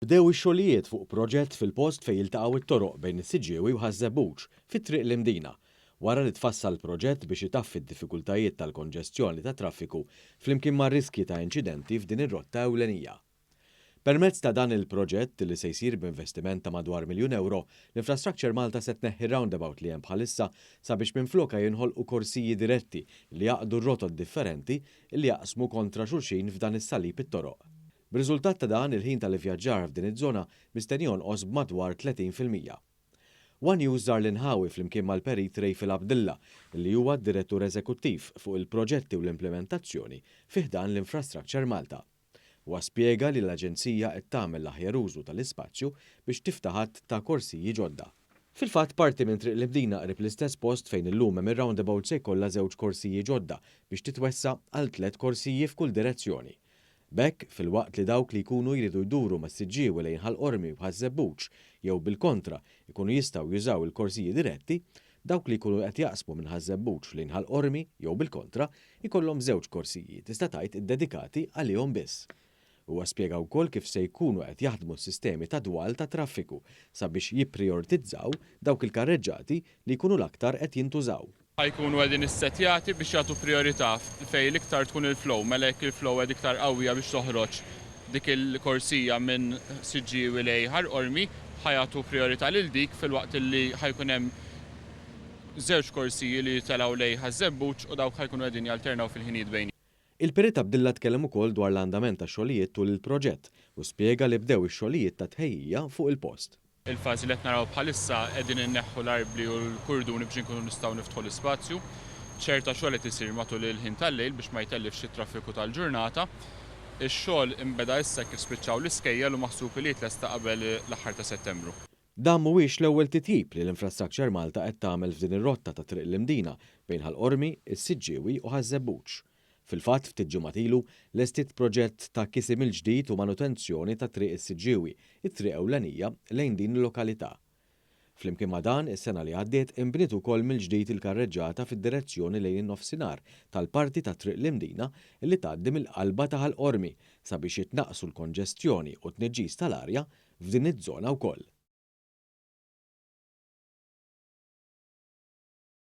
Bdew ix-xogħlijiet fuq proġett fil-post fejn jiltaqgħu t-toroq bejn is-Siġġiewi u Ħaż-Żebbuġ fi Triq l-Imdina, wara li tfassal proġett biex itaffi d-diffikultajiet tal-konġestjoni tat-traffiku flimkien mar-riskji ta' inċidenti f'din ir-rotta ewlenija. Permezz ta' dan il-proġett, li se jsir b'investiment ta' madwar miljun ewro, l-Infrastructure Malta se tneħħi r-roundabout li hemm bħalissa sabiex minflokha jinħolqu korsiji diretti li jgħaqqdu r-rotot differenti li jaqsmu kontra xulxin f'dan is-salib it-toroq. B'riżultat ta' dan, il-ħin tal-ivvjaġġar f'din iż-żona mistenni jonqos b'madwar 30%. One News żar l-inħawi flimkien mal-Perit Rayfil Abdilla, li huwa d-Direttur Eżekuttiv fuq il-proġetti u l-implimentazzjoni fi ħdan l-Infrastructure Malta. Huwa spjega li l-aġenzija qed tagħmel l-aħjar użu tal-ispazju biex tiftaħ għadd ta' korsiji ġodda. Fil-fatt, parti minn Triq l-Imdina qrib l-istess post fejn illum hemm ir-roundabout se jkollha żewġ korsiji ġodda biex titwessa' għal tliet korsiji f'kull direzzjoni. B'hekk, filwaqt li dawk li jkunu jridu jduru mas-Siġġiewi lejn Ħal Qormi u Ħaż-Żebbuġ jew bil-kontra jkunu jistgħu jużaw il-korsiji diretti, dawk li jkunu qed jaqsmu minn Ħaż-Żebbuġ lejn Ħal Qormi jew bil-kontra jkollhom żewġ korsiji tista' tgħid iddedikati għalihom biss. Huwa spjega wkoll kif se jkunu qed jaħdmu s-sistemi ta' dwal tat-traffiku sabiex jipprijoritizzaw dawk il-karreġġati li jkunu l-aktar qed jintużaw. Ħa jkunu qegħdin issettjati biex jagħtu prijorità fejn l-iktar tkun il-flow, mela jekk il-flow qed iktar qawwija biex toħroġ dik il-korsija minn Siġġiewi lejn Ħar Qormi, ħa jagħtu prijorità lil dik filwaqt li ħa jkun hemm żewġ korsiji li jitelgħu lejn Ħaż-Żebbuġ u dawk ħa jkunu qegħdin jalternaw fil-ħinijiet bejn. Il-Perit Abdilla tkellem ukoll dwar l-andament tax-xogħlijiet tul il-proġett u spjega li bdew ix-xogħlijiet ta' tħejjija fuq il-post. Il-fażi li qed naraw bħalissa qegħdin inneħħu l-arbli u l-kurduni biex inkunu nistgħu niftħu l-ispazju. Ċerta xogħol qed isir matul il-ħin tal-lejl biex ma jtellifx it-traffiku tal-ġurnata. Ix-xogħol inbeda issa kif spiċċaw l-iskejjel u maħsub li jitlesta qabel l-aħħar ta' Settembru. Dan mhuwiex l-ewwel titjib li l-Infrastructure Malta qed tagħmel f'din ir-rotta ta' Triq l-Imdina bejn Ħal Qormi, is-Siġġiewi u Ħaż-Żebbuġ. Fil-fatt, ftit ġimgħat ilu, lestiet proġett ta' kisi mill-ġdid u manutenzjoni ta' Triq is-Siġġiewi, it-triq ewlenija lejn din il-lokalità. Flimkien ma' dan, is-sena li għaddiet inbniet ukoll mill-ġdid il-karreġġata fid-direzzjoni lejn in-Nofsinhar tal-parti ta' Triq l-Imdina li tgħaddi mill-qalba ta' Ħal Qormi sabiex jitnaqqsu l-konġestjoni u t-tniġġis tal-arja f'din iż-żona wkoll.